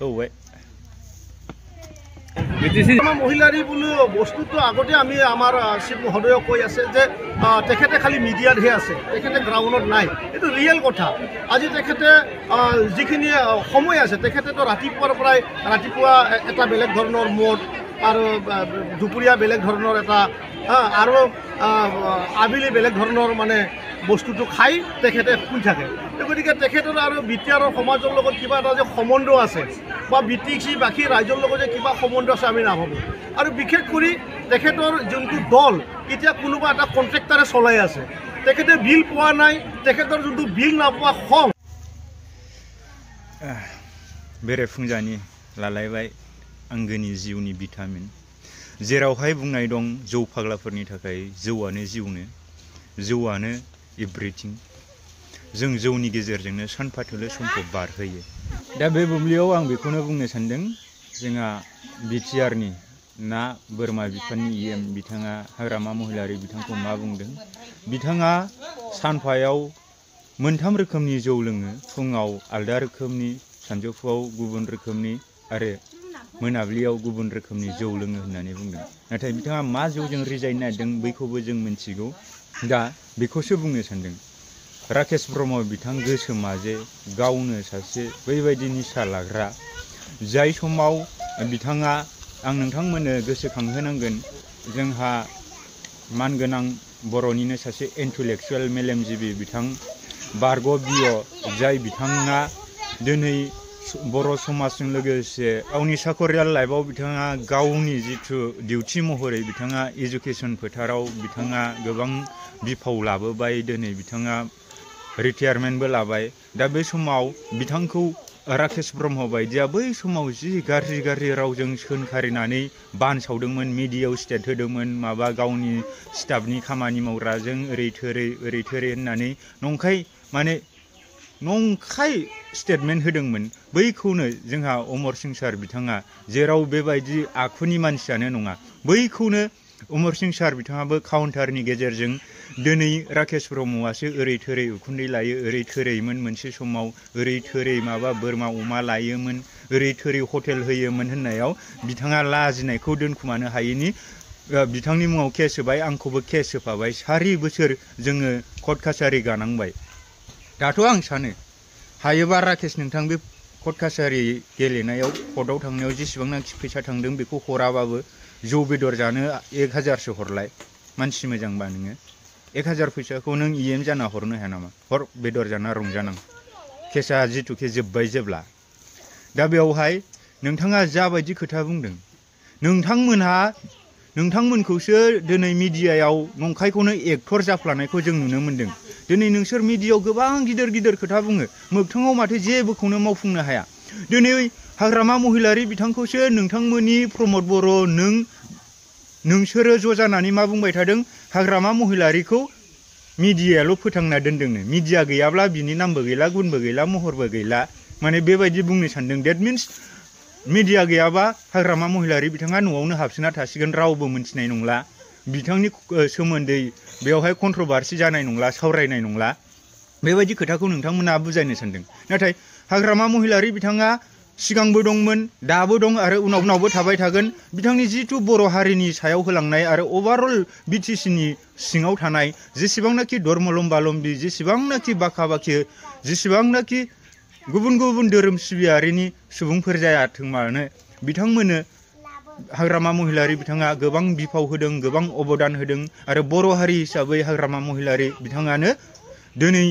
औ মহিলাৰী বুলি বস্তুটো আগতে আমি আমাৰ শিৱ মহোদয়ক কৈ আছে যে তেখেতে খালি মিডিয়াতহে আছে, তেখেতে গ্ৰাউণ্ডত নাই। এইটো ৰিয়েল কথা। আজি তেখেতে যিখিনি সময় আছে, তেখেতেতো ৰাতিপুৱাৰ পৰাই ৰাতিপুৱা এটা বেলেগ ধৰণৰ মদ আৰু দুপৰীয়া বেলেগ ধৰণৰ এটা আৰু আবেলি বেলেগ ধৰণৰ মানে বস্তুটো খাই তেখেতে শুই থাকে। গতিকে তেখেতৰ আৰু বিটি আৰু সমাজৰ লগত কিবা এটা যে সম্বন্ধ আছে বা বিটি বাকী ৰাইজৰ লগত যে কিবা সম্বন্ধ আছে আমি নাভাবোঁ। আৰু বিশেষ কৰি তেখেতৰ যোনটো দল এতিয়া কোনোবা এটা কণ্ট্ৰেক্টাৰে চলাই আছে, তেখেতে বিল পোৱা নাই, তেখেতৰ যোনটো বিল নাপোৱা খং बेरेफुंजानि लालायबाय आंगोनि जिउनि भिटामिन जेरावहाय बुंनाय दं जौ फाग्लाफोरनि थाखाय जौआनो जिउनो जौआनो एभ्रिथिं जों जौनि गेजेरजोंनो सानफाथोलो समखौ बारहोयो। दा बे बुब्लियाव आं बेखौनो बुंनो सानदों, जोंहा बिटिआरनि ना बोरमा बिफाननि EM बिथाङा हाग्रामा महिलारि बिथांखौ मा बुंदों। बिथाङा सानफायाव मोनथाम रोखोमनि जौ लोङो, फुङाव आलदा रोखोमनि, सानजौफुआव गुबुन रोखोमनि आरो मोनाबिलियाव गुबुन रोखोमनि जौ लोङो होननानै बुंदों। नाथाय बिथाङा मा जौजों रिजायनो नागिरदों बैखौबो जों मिथिगौ। दा बेखौसो बुंनो सानदों। राकेश ब्रह्म बिथां गोसोमा जे गावनो सासे बैबायदि निसा लाग्रा, जाय समाव बिथाङा आं नोंथांमोननो गोसोखांहोनांगोन, जोंहा मानगोनां बर'निनो सासे इन्टेलेक्चुवेल मेलेमजिबि बिथां बारग' बिय' जाय बिथाङा दिनै बर' समाजजों लोगोसे गावनि साकरियाल लाइफआव बिथाङा गावनि जिथु डिउटि महरै बिथाङा एजुकेसन फोथाराव बिथाङा गोबां बिफाव लाबोबाय, दिनै बिथाङा रिटायारमेन्टबो लाबाय। दा बे समाव बिथांखौ राकेश ब्रह्म बायदिया बै समाव जि गाज्रि गाज्रि रावजों सोंखारिनानै बानसावदोंमोन, मिडियायाव स्टेट होदोंमोन, माबा गावनि स्टाफनि खामानि मावग्राजों ओरै थोरै होननानै नंखाय स्टेटमेन्ट होदोंमोन। बैखौनो जोंहा अमर सिं सार बिथाङा, जेराव बेबायदि आखुनि मानसियानो नङा, बैखौनो अमर सिं सार बिथाङाबो काउन्टारनि गेजेरजों दिनै राकेश ब्रह्मआसो ओरै थोरै उखुन्दै लायो, ओरै थोरैमोन मोनसे समाव, ओरै थोरै माबा बोरमा अमा लायोमोन, ओरै थोरै हटेल होयोमोन होननायाव बिथाङा लाजिनायखौ दोनखुमानो हायैनि बिथांनि मुङाव केस होबाय, आंखौबो केस होफाबाय। 4 बोसोर जोङो कर्ट कासारि गानांबाय। दाथ' आं सानो हायोबा राकेश नोंथां बे कर्ट कासारि गेलेनायाव कर्टआव थांनायाव जेसेबांनाखि फैसा थांदों बेखौ हराबाबो जौ बेदर जानो 1000सो हरलाय। मानसि मोजांबा नोङो 1000 फैसाखौ नों EM जाना हरनो हाया नामा? हर, बेदर जाना रंजानां। केसा जिथुके जोब्बाय जेब्ला। दा बेवहाय नोंथाङा जाबायदि खोथा बुंदों, नोंथांमोनखौसो दिनै मिडियायाव नंखायखौनो एक्टर जाफ्लानायखौ जों नुनो मोन्दों। दिनै नोंसोर मिडियायाव गोबां गिदिर गिदिर खोथा बुङो, मोगथाङाव माथो जेबोखौनो मावफुंनो हाया। दिनै हाग्रामा महिलारि बिथांखौसो नोंथांमोननि प्रमद बर' नोंसोरो ज' जानानै मा बुंबाय थादों, हाग्रामा महिलारिखौ मिडियायाल' फोथांना दोनदोंनो, मिडिया गैयाब्ला बिनि नामबो गैला, गुनबो गैला, महरबो गैला, माने बेबायदि बुंनो सानदों। डेट मिन्स मिडिया गैयाबा हाग्रामा महिलारि बिथाङा न'आवनो हाबसोना थासिगोन, रावबो मिन्थिनाय नंला, बिथांनि सोमोन्दै बेवहाय कन्ट्रभार्सि जानाय नंला, सावरायनाय नंला। बेबायदि खोथाखौ नोंथांमोना बुजायनो सानदों। नाथाय हाग्रामा महिलारि बिथाङा सिगांबो दंमोन, दाबो दं आरो उनावबो थाबाय थागोन। बिथांनि जिथु बर' हारिनि सायाव होलांनाय आरो अभारअल BTCनि सिङाव थानाय जेसेबांनाखि धर्मलम्बालम्बि, जेसेबांनाखि बाखा बाखि, जेसेबांनाखि गुबुन गुबुन धोरोम सिबियारिनि सुबुंफोर जायाथों मानो, बिथांमोननो हाग्रामा महिलारि बिथाङा गोबां बिफाव होदों, गोबां अबदान होदों। आरो बर' हारि हिसाबै हाग्रामा महिलारि बिथाङानो दिनै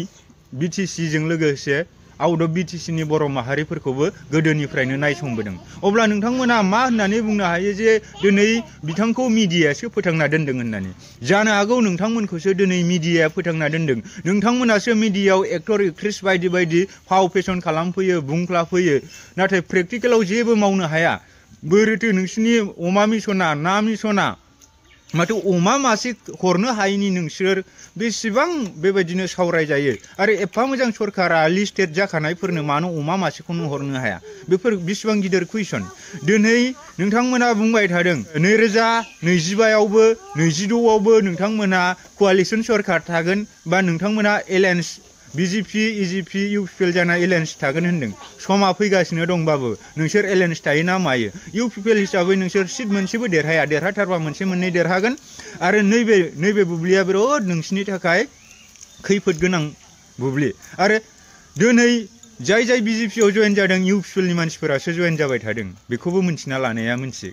BTCजों लोगोसे आउट अफ BTCनि बर' माहारिफोरखौबो गोदोनिफ्रायनो नायसंबोदों। अब्ला नोंथांमोना मा होननानै बुंनो हायो जे दिनै बिथांखौ मिडियायासो फोथांना दोनदों होननानै? जानो हागौ नोंथांमोनखौसो दिनै मिडियाया फोथांना दोनदों। नोंथांमोनासो मिडियायाव एक्टर एक्ट्रेस बायदि बायदि फाव फेसन खालामफैयो, बुंफ्लाफैयो, नाथाय प्रेक्टिकेलाव जेबो मावनो हाया। बोरैथो नोंसिनि अमा मिसना, ना मिसना, माथो अमा मासे हरनो हायैनि नोंसोर बेसेबां बेबायदिनो सावरायजायो? आरो एफा मोजां सरकारा लिस्टेड जाखानायफोरनो मानो अमा मासेखौनो हरनो हाया? बेफोर बेसेबां गिदिर कुइसन। दिनै नोंथांमोना बुंबाय थादों 2025आवबो 26आवबो नोंथांमोना क'आलिसन सरकार थागोन बा नोंथांमोना एलायन्स बिजेपि इजिपि इउपिपिएल जाना एलायन्स थागोन होनदों समा फैगासिनो दंबाबो नोंसोर एलायन्स थायो ना मायो इउपिपिएल हिसाबै नोंसोर सिट मोनसेबो देरहाया देरहाथारबा मोनसे मोननै देरहागोन आरो नैबे बुब्लिया बिराद नोंसिनि थाखाय खैफोद गोनां बुब्लि आरो दिनै जाय बिजेपिआव जयेन जादों इउपिपिएलनि मानसिफोरासो जयेन जाबाय थादों बेखौबो मिन्थिना लानाया मोनसे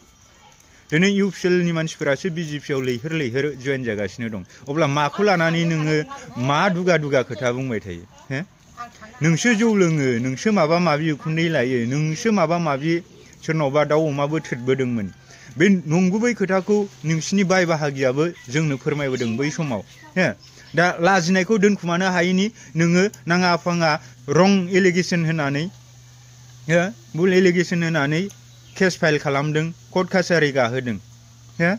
दिनै इउपिपिएलनि मानसिफोरासो बिजेपिआव लैहोर जयेन जागासिनो दं अब्ला माखौ लानानै नोङो मा दुगा खोथा बुंबाय थायो हो नोंसो जौ लोङो नोंसो माबा माबि उखुन्दै लायो नोंसो माबा माबि सोरनावबा दाउ अमाबो थ्रेदबोदोंमोन बे नंगुबै खोथाखौ नोंसिनि बाय बाहागियाबो जोंनो फोरमायबोदों बै समाव हो दा लाजिनायखौ दोनखुमानो हायैनि नोङो नाङा फाङा रं एलिगेसन होनानै हो भुल एलिगेसन होनानै केस फाइल खालामदों कर्ट कासारि गाहोदों हो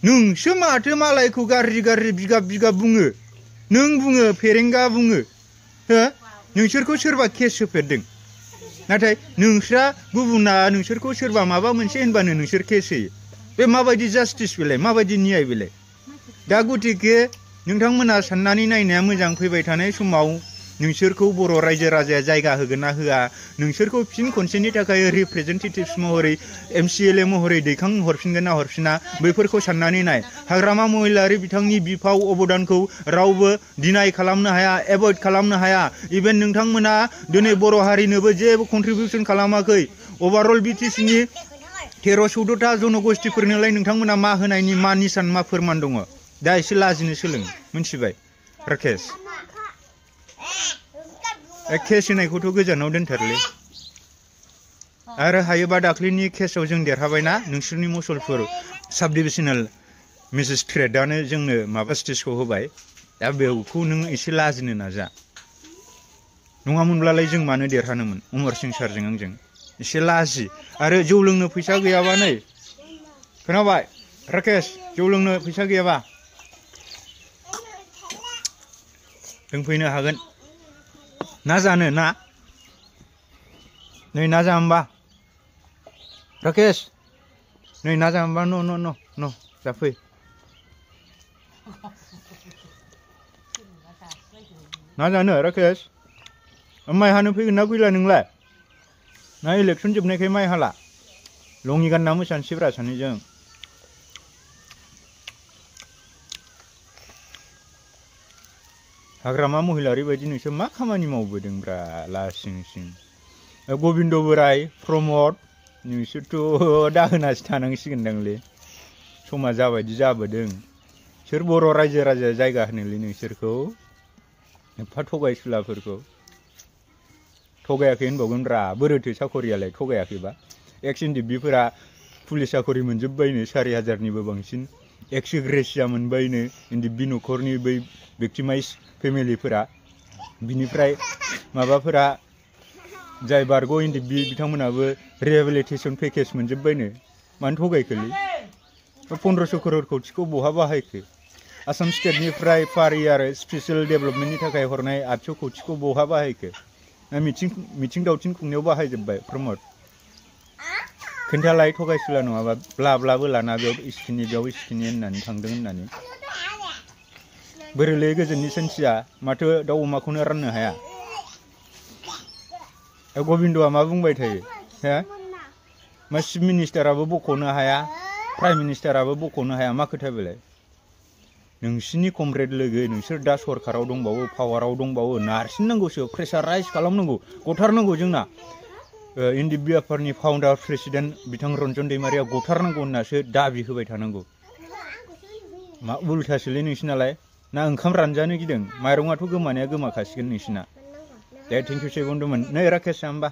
नोंसो माथो मालायखौ गाज्रि बिगाब बुङो नों बुङो फेरेंगा बुङो हो नोंसोरखौ सोरबा केस होफेरदों नाथाय नोंस्रा गुबुना नोंसोरखौ सोरबा माबा मोनसे होनबानो नोंसोर केस होयो बे माबायदि जास्टिस बेलाय माबायदि न्याय बेलाय दा गतिके नोंथांमोना साननानै नायनाया मोजां फैबाय थानाय समाव नोंसोरखौ बर' रायजो राजाया जायगा होगोन ना होआ नोंसोरखौ फिन खनसेनि थाखाय रिप्रेजेन्टेटिभ्स महरै MCLA महरै दैखां हरफिनगोन ना हरफिना बैफोरखौ साननानै नाय हाग्रामा महिलारि बिथांनि बिफाव अबदानखौ रावबो डिनाय खालामनो हाया एभयड खालामनो हाया इभेन नोंथांमोना दिनै बर' हारिनोबो जेबो कन्ट्रिबिउसन खालामाखै अभारअल BTCनि 13-14टा जनगोष्ठीफोरनोलाय नोंथांमोना मा होनायनि मा निसान मा फोरमान दङ दा एसे लाजिनो सोलों मिन्थिबाय राकेश केस होनायखौथ' गोजानाव दोनथारलै आरो हायोबा दाख्लैनि केसआव जों देरहाबायना नोंसोरनि मुसलपुर साब डिभिजनेल मेजिस्ट्रेटआनो जोंनो माबा स्टेजखौ होबाय दा बेखौ नों एसे लाजिनो नाजा नङामोनब्लालाय जों मानो देरहानोमोन उमर सिं सारजों आंजों एसे लाजि आरो जौ लोंनो फैसा गैयाबा नै खोनाबाय राकेश जौ लोंनो फैसा गैयाबा लोंफैनो हागोन ना जानो ना नै ना जा होमबा राकेश नै ना जा होमबा न' जाफै ना जानो राकेश माइ हानो फैगोन ना फैला नोंलाय ना इलेक्सन जोबनायखाय माइ हाला लङि गानना मोसानोसैब्रा सानैजों हाग्रामा महिलारि बायदि नोंसोर मा खामानि मावबोदोंब्रा लासिं सिं गबिन्द बोराय प्रमद नोंसोरथ' दाहोनासो थानांसिगोनदांलै समा जाबायदि जाबोदों सोर बर' रायजो राजाया जायगा होनोलै नोंसोरखौ एफा थगायसुलाफोरखौ थगायाखै होनबावगोनब्रा बोरोथो साखरियालाय थगायाखैबा एक्स NDBफोरा पुलिस साखरि मोनजोब्बायनो 4000निबो बांसिन एक्स ग्रेसिया मोनबायनो NDB न'खरनि बै भिक्टिमाइज फेमिलिफोरा बिनिफ्राय माबाफोरा जाय बारग' NDB बिथांमोनाबो रिहेबिलिटेसन पेकेज मोनजोब्बायनो मानो थगायखोलै 1500 करोड़ कौटिखौ बहा बाहायखो आसाम स्टेटनिफ्राय पार इयार स्पेशल डेभेलपमेन्टनि थाखाय हरनाय 800 कौटिखौ बहा बाहायखो ना मिथिं दावथिं खुंनायाव बाहायजोब्बाय प्रमद खोन्थालाय थगायसुला नङाबा ब्लाबो लाना बेयाव इस्किनि होननानै थांदों होननानै बोरैलै गोजोननि सानसिया माथो दाउ अमाखौनो राननो हाया गबिन्दआ मा बुंबाय थायो हो मा चिफ मिनिस्टाराबो बख'नो हाया प्राइम मिनिस्टाराबो बख'नो हाया मा खोथा बेलाय नोंसिनि कमरेड लोगो नोंसोर दा सरकाराव दंबावो पावाराव दंबावो नारसिननांगौसो प्रेसाराइज खालामनांगौ गथारनांगौ जोंना NDB आफादनि फाउन्डार प्रेसिडेन्ट बिथां रन्जन दैमारिया गथारनांगौ होननासो दाबि होबाय थानांगौ मा उल्थासोलै नोंसिनालाय ना ओंखाम रानजानो गिदों माइरङाथ' गोमानाया गोमाखासिगोन नोंसिना दे थेंक इउ सेबन्दुमोन नै राकेश होमबा